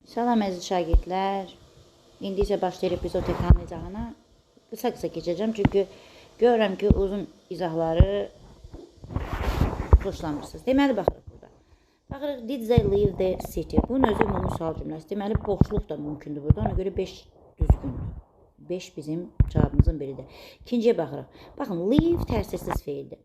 Salam əziz şagirdlər. İndi isə başlayırıq biz o tekanın izahına. Qısa-qısa keçəcəm, çünki görürəm ki, uzun izahları xoşlamırsınız. Deməli, baxırıq burada. Baxırıq, did they leave the city? Bunun özü ümumi sual cümləsi. Deməli, boşluq da mümkündür burada. Ona görə 5 düzgündür. 5 bizim cavabımızın biridir. İkinciyə baxırıq. Baxın, leave təsirsiz feildir.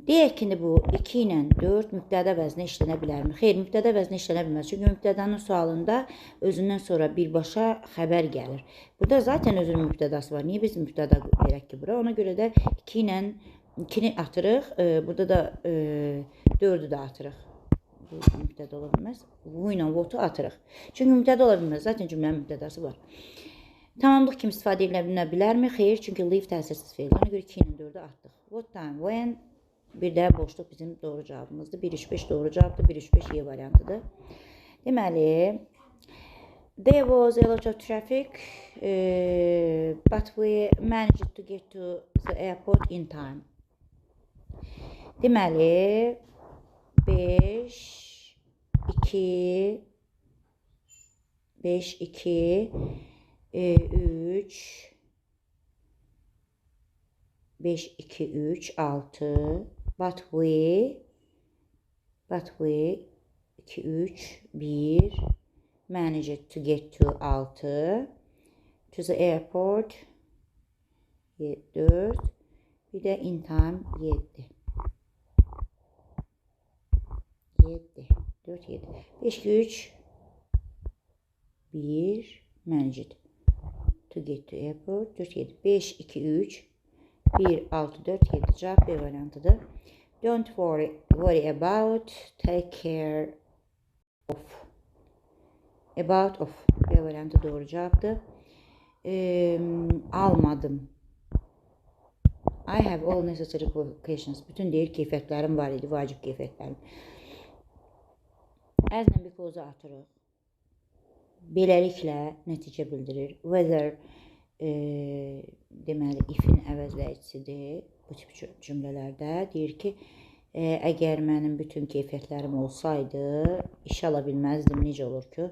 Deyək ki, bu 2 ilə 4 mübtəda vəzinə işlənə bilərmi? Xeyr, mübtəda vəzinə işlənə bilməz. Çünki mübtədanın sualında özündən sonra birbaşa xəbər gəlir. Burada zaten özünün mübtədası var. Niyə biz mübtəda verək ki bura? Ona görə də 2 ilə 2-ni atırıq. Burada da 4-ü də atırıq. Bu mübtəda ola bilməz. Bu ilə what-u atırıq. Çünki mübtəda ola bilməz. Zaten cümlənin mübtədası var. Tamamlıq kimi istifadə edilə bilərmi? Xeyr, çünki leave təsirsiz feildir. Ona görə 2 ilə 4-ü atdıq. What time, when? Bir də boşluq bizim doğru cavabımızdır. 1, 3, 5 doğru cavabdır. 1, 3, 5 Y variantıdır. Deməli, there was a lot of traffic, but we managed to get to the airport in time. Deməli, 5, 2, 5, 2, 3, 5, 2, 3, 6, but we, 2, 3, 1, managed to get to 6, to the airport, 4, bir də in time, 7. 7, 4, 7, 5, 2, 3, 1, managed to get to airport, 4, 7, 5, 2, 3, 1, 6, 4, 7 cevap B variantıdır. Don't worry about, take care of. About of B variantı doğru cevaptı. Almadım. I have all necessary qualifications. Bütün deyir keyfiyyətlərim var idi, vacib keyfiyyətlərim. Əzlə because-u atırıq. Beləliklə nəticə bildirir. Whether deməli if-in əvəzləyicisidir bu tip cümlələrdə. Deyir ki, əgər mənim bütün keyfiyyətlərim olsaydı, işi ala bilməzdim. Necə olur ki,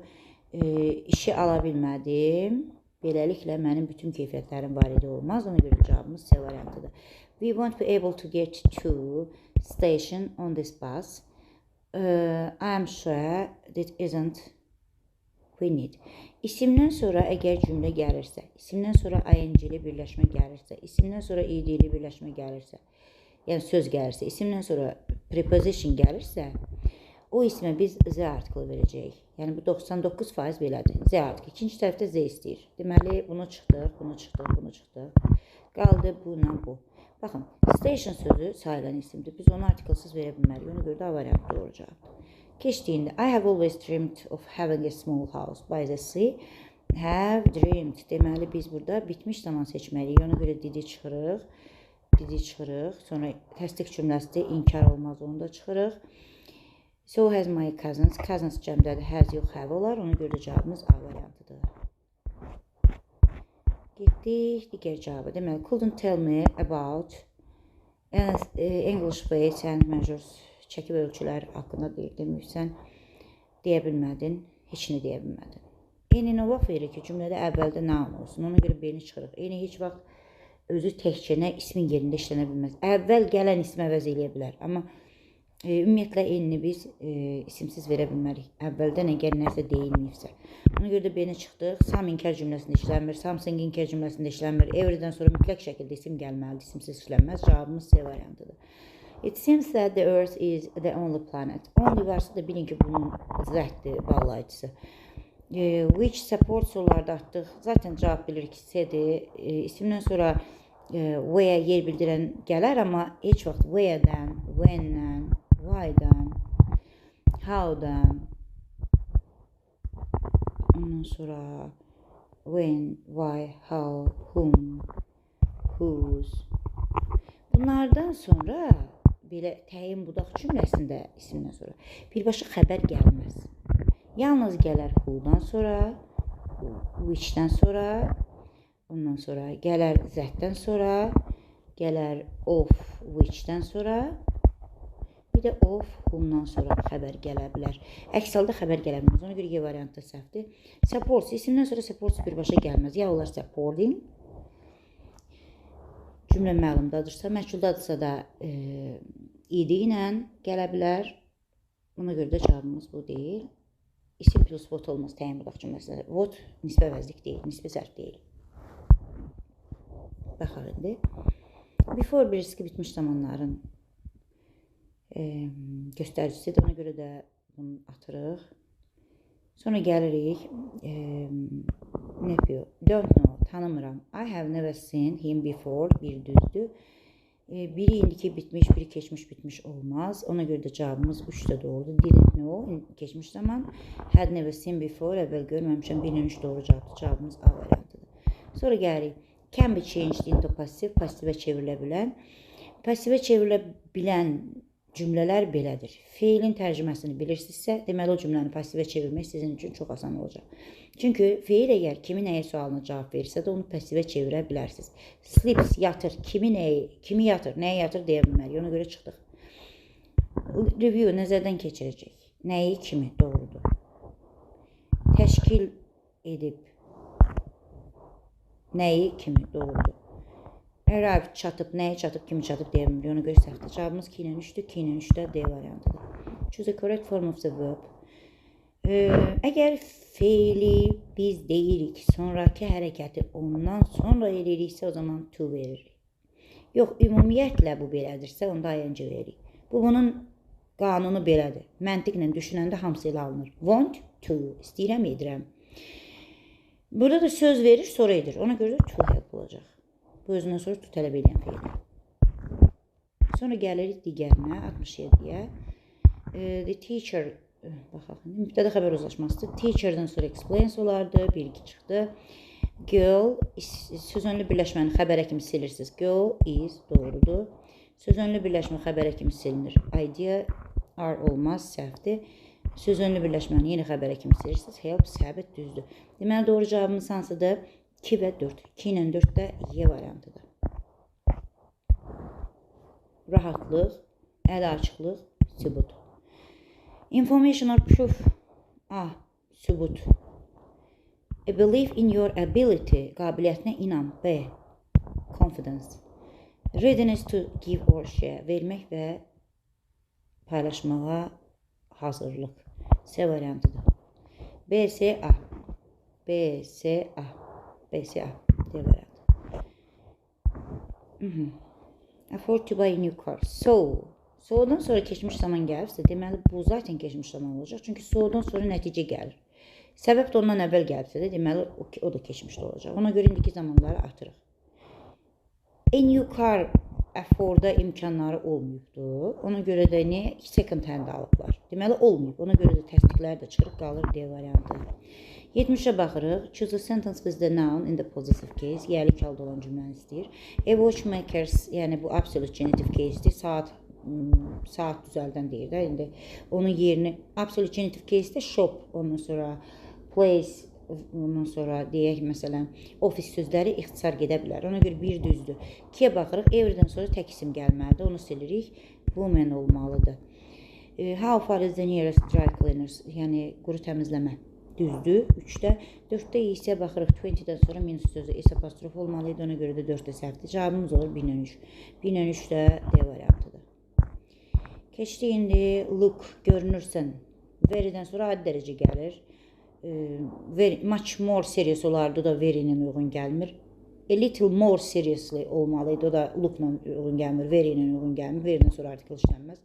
işi ala bilmədim. Beləliklə mənim bütün keyfiyyətlərim var idi olmaz. Ona görə cavabımız C variantıdır. We won't be able to get to station on this bus. I am sure that isn't we need. İsimdən sonra əgər cümlə gəlirsə, isimdən sonra ing-li birləşmə gəlirsə, isimdən sonra ed-li birləşmə gəlirsə, yəni söz gəlirsə, isimdən sonra preposition gəlirsə, o ismə biz Z artiklı verəcəyik. Yəni bu 99% belədir. Z artiklı. İkinci tərəfdə Z istəyir. Deməli, bunu çıxdıq, bunu çıxdıq, bunu çıxdıq. Qaldı bununla bu. Baxın, station sözü sayılan isimdir. Biz onu artiklsız verə bilmərik. Ona görə də A variantı doğru cavabdır. Keçdiyində, I have always dreamed of having a small house by the sea. Have dreamed. Deməli, biz burada bitmiş zaman seçməliyik. Ona görə didi çıxırıq. Didi çıxırıq. Sonra təsdiq cümləsidir. İnkar olmaz, onu da çıxırıq. So has my cousins. Cousins cəmdədir. Has yox, have olar. Ona görə də cavabımız A variantıdır. Getdik digər cavaba. Deməli, couldn't tell me about English weights and measures. Çəki və ölçülər haqqında deyir. Demir, sən deyə bilmədin, heç nə deyə bilmədin. Eyni o vaxt verir ki, cümlədə əvvəldə noun olsun. Ona görə B-ni çıxırıq. Eyni heç vaxt özü təkcə nə ismin yerində işlənə bilməz. Əvvəl gələn ismi əvəz eləyə bilər. Amma ümumiyyətlə eynini biz isimsiz verə bilmərik. Əvvəldən əgər nəsə deyilməyibsə. Ona görə də B-ni çıxdıq. Some inkar cümləsində işlənmir. Something inkar cümləsində işlənmir. Everydən sonra mütləq şəkildə isim gəlməlidir. İsimsiz işlənməz. Cavabımız C variantıdır. It seems that the Earth is the only planet. Only varsa da bilin ki, bunun zəhdir bağlayıcısı. Which supports onlarda atdıq. Zaten cavab bilir ki, C-dir. İsimdən sonra where yer bildirən gələr, amma heç vaxt where-dən, when-dən, why-dan, how-dan, ondan sonra when, why, how, whom, whose. Bunlardan sonra belə təyin budaq cümləsində isimdən sonra birbaşa xəbər gəlməz. Yalnız gələr who-dan sonra, which-dən sonra, ondan sonra gələr that-dən sonra, gələr of which-dən sonra, Bir də of whom-dan sonra xəbər gələ bilər. Əks halda xəbər gələ bilməz. Ona görə Y variantı səhvdir. Supports isimdən sonra supports birbaşa gəlməz. Ya olar supporting. Cümlə məlumdadırsa, məchuldadırsa da idi ilə gələ bilər. Buna görə də cavabımız bu deyil. İsim plus what olmaz təyin budaq cümləsində. What nisbə vəzlik deyil, nisbə zərf deyil. Baxaq indi. Before bir riski bitmiş zamanların göstəricisidir. Ona görə də bunu atırıq. Sonra gəlirik. Nephew. Don't know. Tanımıram. I have never seen him before. Bir düzdür. Biri indiki bitmiş, biri keçmiş bitmiş olmaz. Ona görə də cavabımız 3 də doğrudur. Didn't know keçmiş zaman. Had never seen before. Əvvəl görməmişəm. 1 ilə 3 doğru cavabdır. Cavabımız A variantıdır. Sonra gəlirik. Can be changed into passive. Passivə çevrilə bilən. Passivə çevrilə bilən cümlələr belədir. Feilin tərcüməsini bilirsinizsə, deməli o cümləni passivə çevirmək sizin üçün çox asan olacaq. Çünki feil əgər kimi nəyə sualına cavab verirsə də onu passivə çevirə bilərsiniz. Sleeps yatır, kimi nəyi, kimi yatır, nəyə yatır deyə bilmərik. Ona görə çıxdıq. Review nəzərdən keçirəcək. Nəyi, kimi doğrudur. Təşkil edib nəyi, kimi doğrudur. Arrive çatıb, nəyə çatıb, kimi çatıb deyə bilmirik. Ona görə səhvdir. Cavabımız 2 ilə 3-dür. 2 ilə 3 də D variantıdır. Choose the correct form of the verb. Əgər feili biz deyirik, sonraki hərəkəti ondan sonra eləyiriksə, o zaman to veririk. Yox, ümumiyyətlə bu belədirsə, onda ing veririk. Bu, bunun qanunu belədir. Məntiqlə düşünəndə hamısı elə alınır. Want to, istəyirəm, edirəm. Burada da söz verir, sonra edir. Ona görə də to help olacaq. Bu özündən sonra to tələb edən feil. Sonra gəlirik digərinə, 67-yə. The teacher, baxaq, mübtəda xəbər uzlaşmasıdır. Teacher'dan sonra explains olardı, 1-2 çıxdı. Girl, sözönlü birləşməni xəbərə kimi silirsiniz. Girl is doğrudur. Sözönlü birləşmə xəbərə kimi silinir. Idea are olmaz, səhvdir. Sözönlü birləşməni yenə xəbərə kimi silirsiniz. Help, səbit, düzdür. Deməli, doğru cavabımız hansıdır? 2 və 4. 2 ilə 4 də Y variantıdır. Rahatlıq, əl açıqlıq, sübut. Information or proof. A. Sübut. A belief in your ability. Qabiliyyətinə inam. B. Confidence. Readiness to give or share. Vermək və paylaşmağa hazırlıq. C variantıdır. B, C, A. B, C, A. B, C, A. D variantı. Afford to buy a new car. So. So'dan sonra keçmiş zaman gəlirsə, deməli bu zaten keçmiş zaman olacaq. Çünki so'dan sonra nəticə gəlir. Səbəb də ondan əvvəl gəlibsə də, deməli o da keçmişdə olacaq. Ona görə indiki zamanları atırıq. A new car afford'a imkanları olmayıbdır. Ona görə də niyə? Second hand alıblar. Deməli olmayıb. Ona görə də təsdiqlər də çıxırıq, qalır D variantı. 70-ə baxırıq. Choose a sentence with the noun in the possessive case. Yəlik halda olan cümləni istəyir. A watchmaker's, yəni bu absolute genitive case-dir. Saat düzəldən deyir də. İndi onun yerini absolute genitive case-də shop, ondan sonra place, ondan sonra deyək məsələn office sözləri ixtisar gedə bilər. Ona görə bir düzdür. 2-yə baxırıq. Every'dən sonra tək isim gəlməlidir. Onu silirik. Woman olmalıdır. How far is the nearest dry cleaners? Yəni quru təmizləmə. Düzdür. 3-də. 4-də isə baxırıq 20-dən sonra minus sözü S apostrof olmalı idi. Ona görə də 4-də səhvdir. Cavabımız olur 1 ilə 3. 1 ilə 3 də D variantıdır. Keçdik indi look, görünürsən. Very'dən sonra adi dərəcə gəlir. Very, much more serious olardı, o da very ilə uyğun gəlmir. A little more seriously olmalı idi, o da look'la uyğun gəlmir, very ilə uyğun gəlmir. Very'dən sonra artikel işlənməz.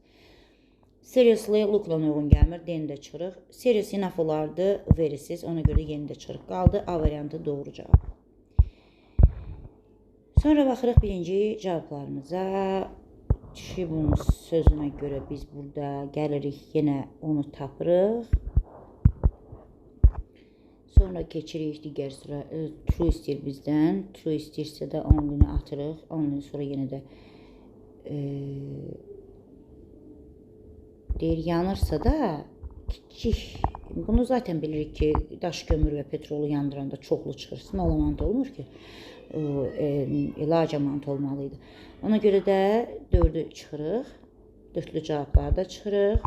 Seriously look'la uyğun gəlmir, D-ni də çıxırıq. Serious enough olardı, very'siz, ona görə yeni də çıxırıq. Qaldı A variantı doğru cavab. Sonra baxırıq birinci cavablarımıza. Kişi bunun sözünə görə biz burada gəlirik, yenə onu tapırıq. Sonra keçirik digər sıra. True istəyir bizdən. True istəyirsə də only'ni atırıq. Only sonra yenə də deyir, yanırsa da kiçik. Bunu zaten bilirik ki, daş kömür və petrolu yandıranda çoxlu çıxır. Small amount olmur ki. Large amount olmalıydı. Ona görə də 4-ü çıxırıq. Dörtlü cavablarda çıxırıq.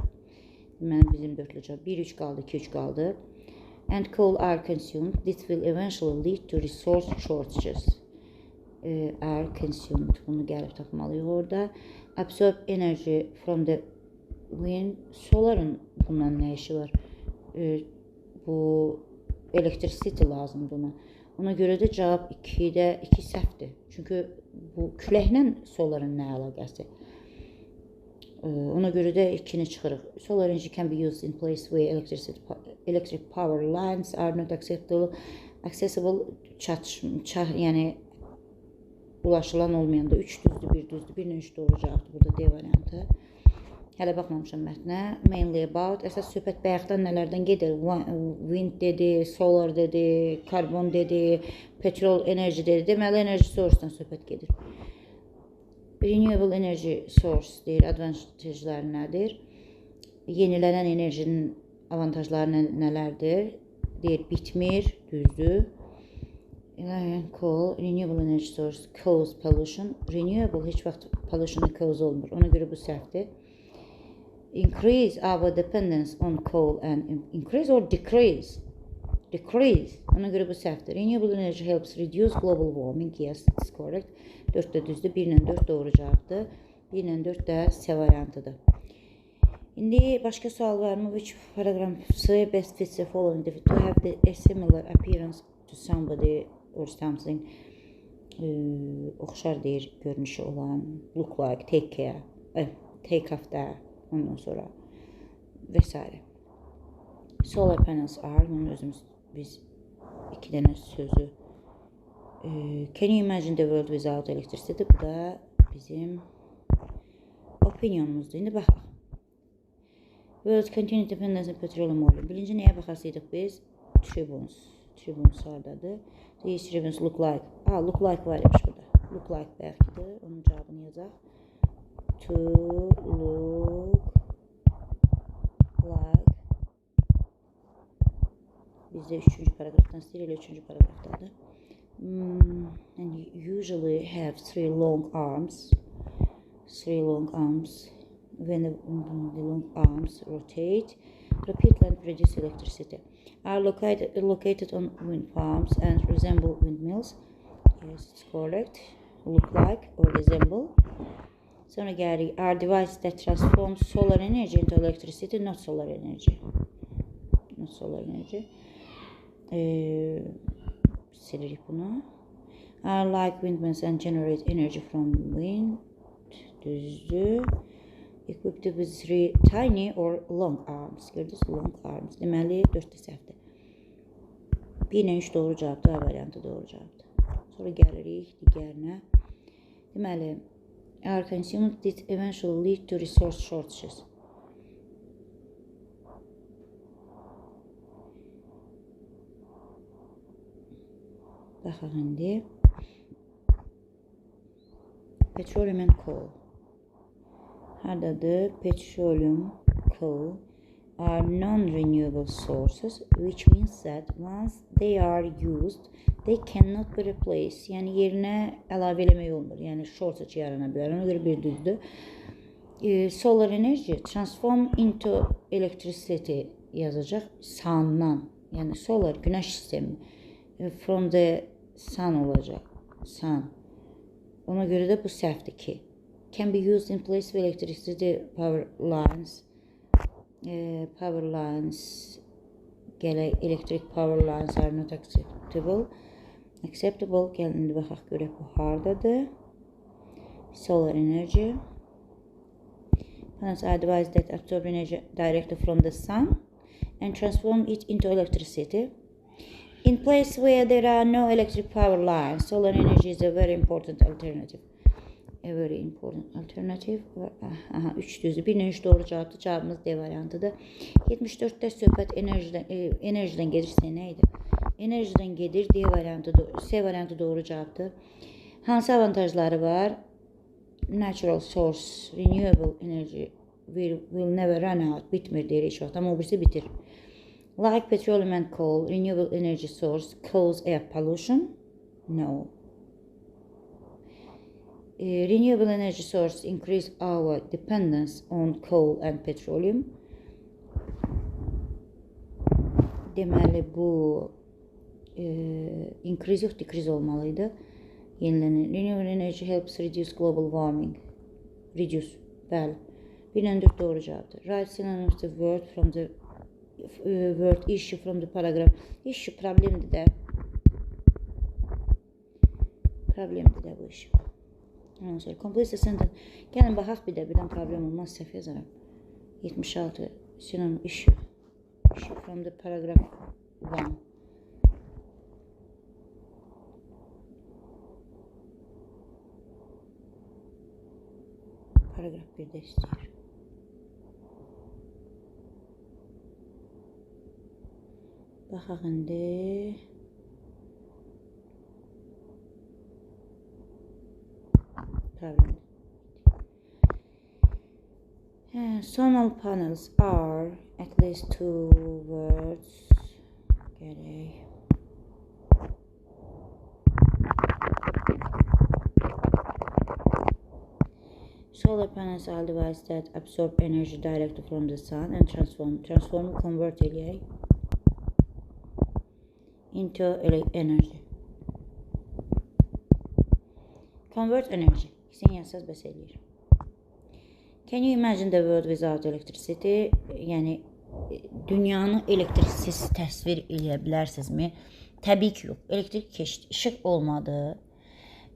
Deməli, bizim dörtlü cavab 1, 3 qaldı, 2, 3 qaldı. And coal are consumed. This will eventually lead to resource shortages. Are consumed. Bunu gəlib tapmalıyıq orada. Absorb energy from the wind. Soların bundan nə işi var? Bu electricity lazımdır ona. Ona görə də cavab 2-də 2 səhvdir. Çünki bu küləklə soların nə əlaqəsi? Ona görə də 2-ni çıxırıq. Solar energy can be used in place where electric power lines are not acceptable, accessible, yəni ulaşılan olmayanda 3 düzdür, 1 düzdür, 1 ilə 3 doğru cavabdır burada D variantı. Hələ baxmamışam mətnə. Mainly about. Əsas söhbət bayaqdan nələrdən gedir? Wind dedi, solar dedi, karbon dedi, petrol enerji dedi. Deməli, enerji source-dan söhbət gedir. Renewable energy source deyir, advantajları nədir? Yenilənən enerjinin avantajları nələrdir? Deyir, bitmir, düzdür. Coal, renewable energy source cause pollution. Renewable heç vaxt pollution'a cause olmur. Ona görə bu səhvdir. Increase our dependence on coal and increase or decrease? Decrease. Ona görə bu səhvdir. Renewable energy helps reduce global warming. Yes, it's correct. 4 də düzdür. 1 ilə 4 doğru cavabdır. 1 ilə 4 də C variantıdır. İndi başqa sual varmı? Which paragraph C best fits the following to have a similar appearance to somebody or something? Oxşar deyir görünüşü olan look like, take care, take after, ondan sonra və s. Solar panels are, bunu özümüz biz iki dənə sözü. Can you imagine the world without electricity? Bu da bizim opinionumuzdur. İndi baxaq. World continued dependence on petroleum oil. Birinci nəyə baxasıydıq biz? Tribunes. Tribunes hardadır? These tribunes look like. Look like var imiş burada. Look like bayaqkidir. Onun cavabını yazaq. To look like. Bizdə 3-cü paragrafdan istəyir, elə 3-cü paragrafdadır. And usually have three long arms. Three long arms. When the long arms rotate, repeatedly and produce electricity. Are located on wind farms and resemble windmills. Yes, it's correct. Look like or resemble. Sonra gəlirik. Are devices that transform solar energy into electricity, not solar energy. Not solar energy. Silirik bunu. Are like windmills and generate energy from wind. Düzdür. Equipped with three tiny or long arms. Gördünüz? Long arms. Deməli, 4 də səhvdir. 1 ilə 3 doğru cavabdır. A variantı doğru cavabdır. Sonra gəlirik digərinə. Deməli, are consumed that eventually lead to resource shortages. Baxaq indi. Petroleum and coal. Hardadır? Petroleum, coal are non-renewable sources, which means that once they are used, they cannot be replaced. Yəni yerinə əlavə eləmək olmur. Yəni shortage yarana bilər. Ona görə bir düzdür. Solar energy transform into electricity yazacaq sun'dan. Yəni solar günəş sistemi from the sun olacaq. Sun. Ona görə də bu səhvdir ki. Can be used in place of electricity power lines. Power lines, gələk, electric power lines are not acceptable. Acceptable, gəlin indi baxaq görək bu hardadır. Solar energy. Panels are devices that absorb energy directly from the sun and transform it into electricity. In place where there are no electric power lines, solar energy is a very important alternative. A very important alternative. Aha, 3 düzdür. 1 ilə 3 doğru cavabdır. Cavabımız D variantıdır. 74-də söhbət enerjidən gedirsə nə idi? Enerjidən gedir. D variantı, C variantı doğru cavabdır. Hansı avantajları var? Natural source, renewable energy will never run out. Bitmir deyir heç vaxt. Amma o birisi bitir. Like petroleum and coal, renewable energy source cause air pollution? No. Renewable energy sources increase our dependence on coal and petroleum. Deməli, bu increase yox, decrease olmalıydı. Yenilənir. Renewable energy helps reduce global warming. Reduce, bəli. 1 ilə 4 doğru cavabdır. Write synonyms to word from the word issue from the paragraph. Issue problemdir də. Problemdir də bu issue. Ondan sonra complete the sentence. Gəlin baxaq bir də, birdən problem olmaz, səhv yazaram. 76 synonym issue. Issue from the paragraph 1. Paragraf 1-də istəyir. Baxaq indi. Problem. Solar panels are at least two words. Gerek. Solar panels are devices that absorb energy directly from the sun and transform, convert eləyək into energy. Convert energy. İkisini yazsaz bəs eləyir. Can you imagine the world without electricity? Yəni, dünyanı elektriksiz təsvir eləyə bilərsinizmi? Təbii ki, yox. Elektrik keçdi, işıq olmadı.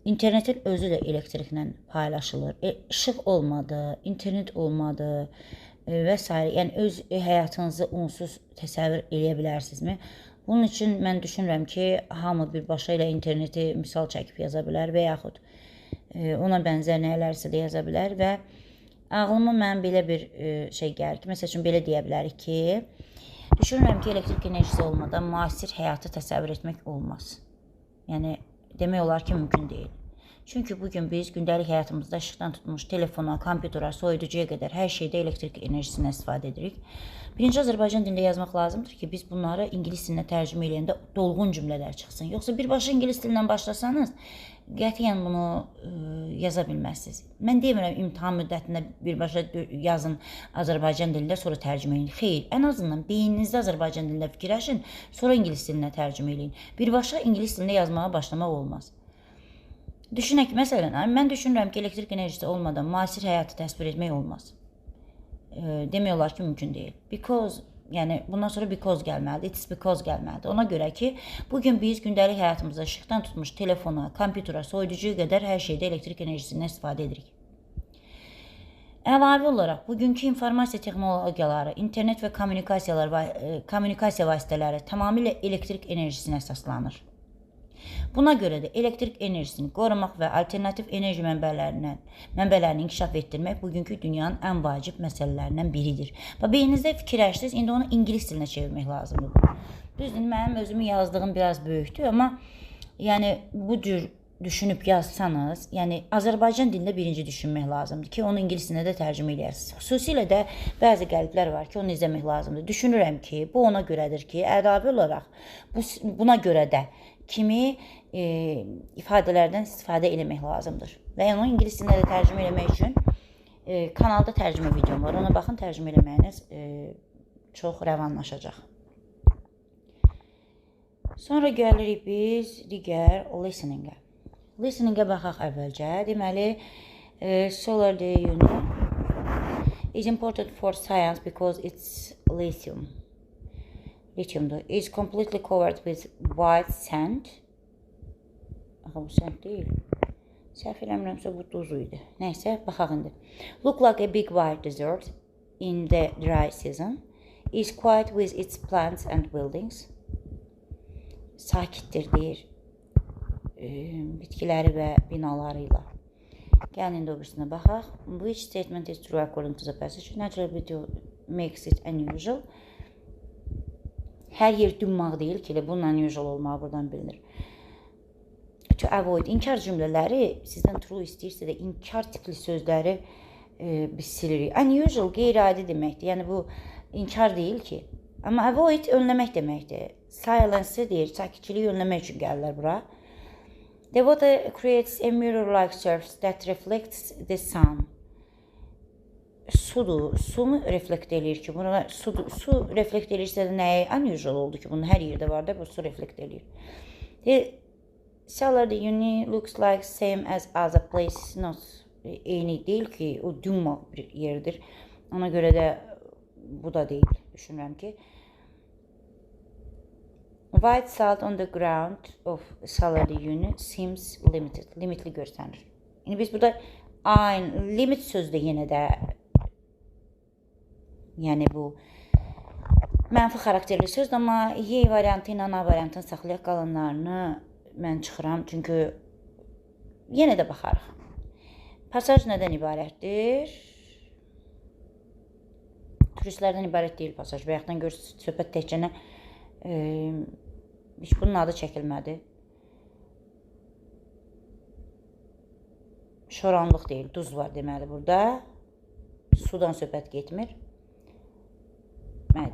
İnternetin özü də elektriklə paylaşılır. İşıq olmadı, internet olmadı və s. Yəni, öz həyatınızı onsuz təsəvvür eləyə bilərsinizmi? Bunun üçün mən düşünürəm ki, hamı birbaşa ilə interneti misal çəkib yaza bilər və yaxud ona bənzər nələrsə də yaza bilər və ağlıma mənim belə bir şey gəlir ki, məsəl üçün belə deyə bilərik ki, düşünürəm ki, elektrik enerjisi olmadan müasir həyatı təsəvvür etmək olmaz. Yəni, demək olar ki, mümkün deyil. Çünki bugün biz gündəlik həyatımızda işıqdan tutmuş telefona, kompüterə, soyuducuya qədər hər şeydə elektrik enerjisindən istifadə edirik. Birinci Azərbaycan dilində yazmaq lazımdır ki, biz bunları ingilis dilinə tərcümə eləyəndə dolğun cümlələr çıxsın. Yoxsa birbaşa ingilis dilindən başlasanız, qətiyyən bunu yaza bilməzsiniz. Mən demirəm imtahan müddətində birbaşa yazın Azərbaycan dilində, sonra tərcümə eləyin. Xeyr, ən azından beyninizdə Azərbaycan dilində fikirləşin, sonra ingilis dilinə tərcümə eləyin. Birbaşa ingilis dilində yazmağa başlamaq olmaz. Düşünək, məsələn, mən düşünürəm ki, elektrik enerjisi olmadan müasir həyatı təsvir etmək olmaz. Demək olar ki, mümkün deyil. Because, yəni bundan sonra because gəlməlidir, it's because gəlməlidir. Ona görə ki, bugün biz gündəlik həyatımızda işıqdan tutmuş telefona, kompüterə, soyuducuya qədər hər şeydə elektrik enerjisindən istifadə edirik. Əlavə olaraq, bugünkü informasiya texnologiyaları, internet və kommunikasiya vasitələri tamamilə elektrik enerjisinə əsaslanır. Buna görə də elektrik enerjisini qorumaq və alternativ enerji mənbələrini inkişaf etdirmək bugünkü dünyanın ən vacib məsələlərindən biridir. Bax, beyninizdə fikirləşdiniz, indi onu ingilis dilinə çevirmək lazımdır. Düzdür, mənim özümün yazdığım biraz böyükdür, amma yəni, bu cür düşünüb yazsanız, yəni Azərbaycan dilində birinci düşünmək lazımdır ki, onu ingilis dilinə də tərcümə eləyərsiniz. Xüsusilə də bəzi qəliblər var ki, onu izləmək lazımdır. Düşünürəm ki, bu ona görədir ki, əlavə olaraq buna görə də kimi ifadələrdən istifadə eləmək lazımdır. Və yəni, onu ingilis dilinə də tərcümə eləmək üçün kanalda tərcümə videom var. Ona baxın, tərcümə eləməyiniz çox rəvanlaşacaq. Sonra gəlirik biz digər listeningə. Listeningə baxaq əvvəlcə. Deməli, solar day is important for science because it's lithium. Lithiumdur. Is completely covered with white sand. Axı, bu sand deyil. Səhv eləmirəmsə, bu duz idi. Nəysə, baxaq indi. Look like a big white desert in the dry season. Is quiet with its plants and buildings. Sakitdir, deyir. Bitkiləri və binaları ilə. Gəlin indi o birisinə baxaq. Which statement is true according to the passage? Natural beauty makes it unusual. Hər yer dümmaq deyil ki, elə bunun unusual olmağı buradan bilinir. To avoid. İnkar cümlələri sizdən true istəyirsə də inkar tipli sözləri biz silirik. Unusual qeyri-adi deməkdir. Yəni bu inkar deyil ki. Amma avoid önləmək deməkdir. Silence deyir, sakitçiliyi önləmək üçün gəlirlər bura. The water creates a mirror-like surface that reflects the sun. Sudur. Su mu reflekt eləyir ki? Buna su reflekt eləyirsə də nəyə unusual oldu ki? Bunun hər yerdə var da, bu su reflekt eləyir. The Salar de Uyuni looks like same as other places. Not eyni deyil ki, o Duma bir yerdir. Ona görə də bu da deyil, düşünürəm ki. White salt on the ground of Salar de Uyuni seems limited. Limitli görsənir. İndi biz burada aynı limit sözü də yenə də, yəni bu mənfi xarakterli sözdür, amma Y variantı ilə A variantını saxlayaq, qalanlarını mən çıxıram, çünki yenə də baxarıq. Pasaj nədən ibarətdir? Turistlərdən ibarət deyil pasaj. Bayaqdan görürsünüz, söhbət təkcə nə, heç bunun adı çəkilmədi. Şoranlıq deyil, duz var deməli burada. Sudan söhbət getmir.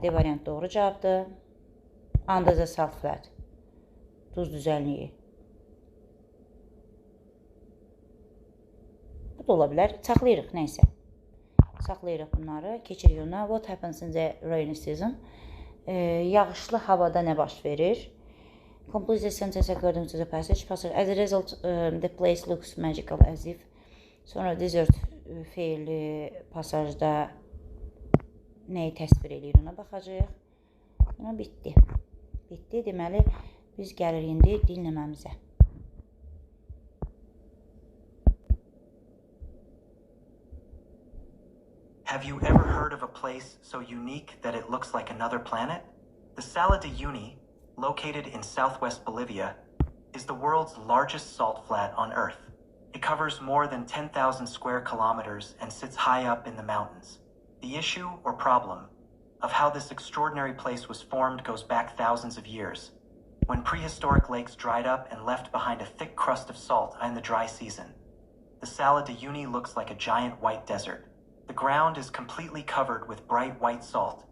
D variant doğru cavabdır. Under the salt flat. Duz düzənliyi. Bu da ola bilər. Saxlayırıq, nəysə. Saxlayırıq bunları. Keçirik ona. What happens in the rainy season? Yağışlı havada nə baş verir? Complete the sentence according to the passage. As a result, the place looks magical as if. Sonra desert feili pasajda nəyi təsvir eləyir ona baxacağıq. Buna bitdi. Bitdi. Deməli, biz gəlirik indi dinləməmizə. Have you ever heard of a place so unique that it looks like another planet? The Salar de Uyuni, located in southwest Bolivia, is the world's largest salt flat on Earth. It covers more than 10,000 square kilometers and sits high up in the mountains. The issue, or problem, of how this extraordinary place was formed goes back thousands of years, when prehistoric lakes dried up and left behind a thick crust of salt in the dry season. The Salar de Uyuni looks like a giant white desert. The ground is completely covered with bright white salt,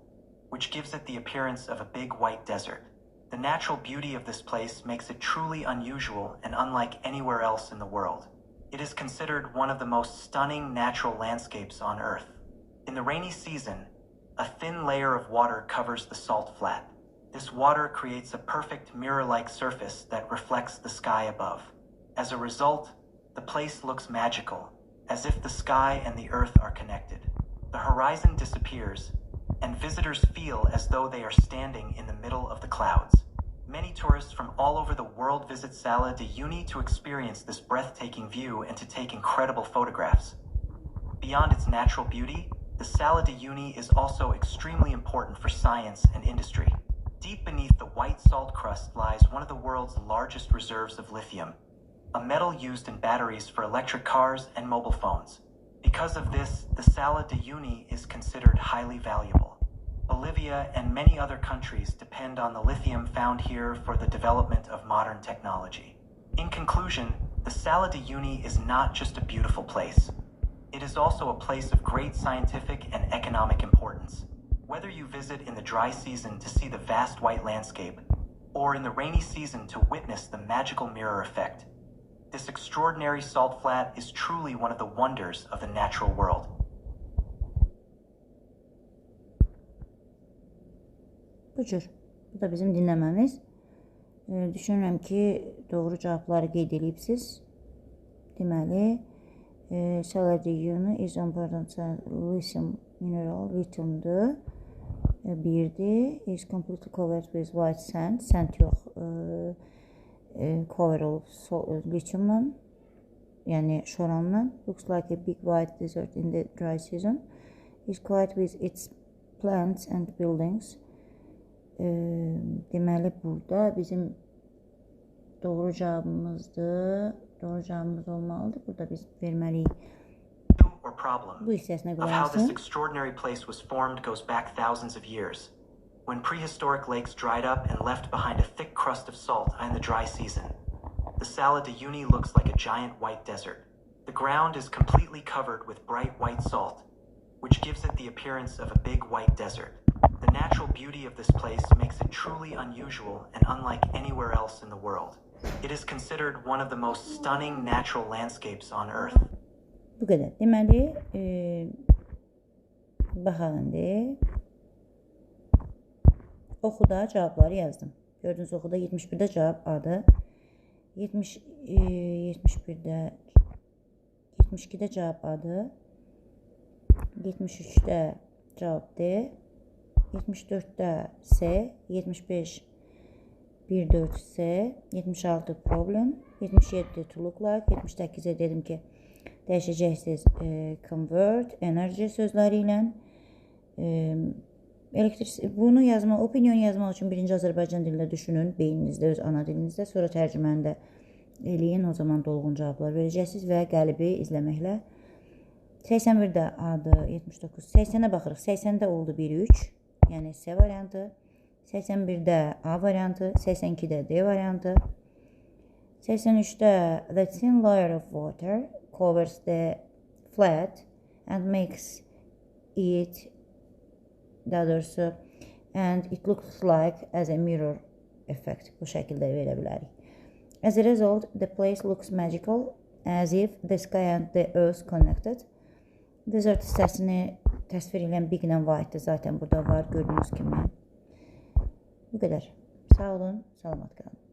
which gives it the appearance of a big white desert. The natural beauty of this place makes it truly unusual and unlike anywhere else in the world. It is considered one of the most stunning natural landscapes on Earth. In the rainy season, a thin layer of water covers the salt flat. This water creates a perfect mirror-like surface that reflects the sky above. As a result, the place looks magical, as if the sky and the earth are connected. The horizon disappears, and visitors feel as though they are standing in the middle of the clouds. Many tourists from all over the world visit Salar de Uyuni to experience this breathtaking view and to take incredible photographs. Beyond its natural beauty, the Salar de Uyuni is also extremely important for science and industry. Deep beneath the white salt crust lies one of the world's largest reserves of lithium, a metal used in batteries for electric cars and mobile phones. Because of this, the Salar de Uyuni is considered highly valuable. Bolivia and many other countries depend on the lithium found here for the development of modern technology. In conclusion, the Salar de Uyuni is not just a beautiful place. It is also a place of great scientific and economic importance. Whether you visit in the dry season to see the vast white landscape, or in the rainy season to witness the magical mirror effect, this extraordinary salt flat is truly one of the wonders of the natural world. Bu cür. Bu da bizim dinləməmiz. Düşünürəm ki, doğru cavabları qeyd eləyibsiz. Deməli, Salar de Uyuni is important lithium mineral, lithiumdur. Birdir. Is completely covered with white sand. Sand yox, cover olub lithiumla, yəni şoranla. Looks like a big white desert in the dry season. Is quiet with its plants and buildings. Deməli, burada bizim doğru cavabımızdır. Doğru cavabımız olmalıdır. Burada biz verməliyik. Bu hissəsinə Of how this qulaq asın. extraordinary place was formed goes back thousands of years, when prehistoric lakes dried up and left behind a thick crust of salt in the dry season. The Salar de Uyuni looks like a giant white desert. The ground is completely covered with bright white salt, which gives it the appearance of a big white desert. The natural beauty of this place makes it truly unusual and unlike anywhere else in the world. It is considered one of the most stunning natural landscapes on Earth. Bu qədər. Deməli, baxaq indi. Oxuda cavabları yazdım. Gördüyünüz oxuda 71-də cavab A-dır. 70, 71-də 72-də cavab A-dır. 73-də cavab D. 74-də C, 75 1 4 C, 76 problem, 77 to look like, 78-ə dedim ki, dəyişəcəksiniz convert, energy sözləri ilə. Elektrik bunu yazma, opinion yazmaq üçün birinci Azərbaycan dilində düşünün, beyninizdə, öz ana dilinizdə, sonra tərcüməni də eləyin, o zaman dolğun cavablar verəcəksiniz və qəlibi izləməklə. 81-də A-dır, 79, 80-ə baxırıq. 80-də oldu 1-3, yəni C variantı. 81-də A variantı, 82-də D variantı. 83-də the thin layer of water covers the flat and makes it, daha doğrusu, and it looks like as a mirror effect. Bu şəkildə verə bilərik. As a result, the place looks magical, as if the sky and the earth connected. Desert hissəsini təsvir edən big ilə white zaten burada var gördüyünüz kimi. Bu qədər. Sağ olun, salamat qalın.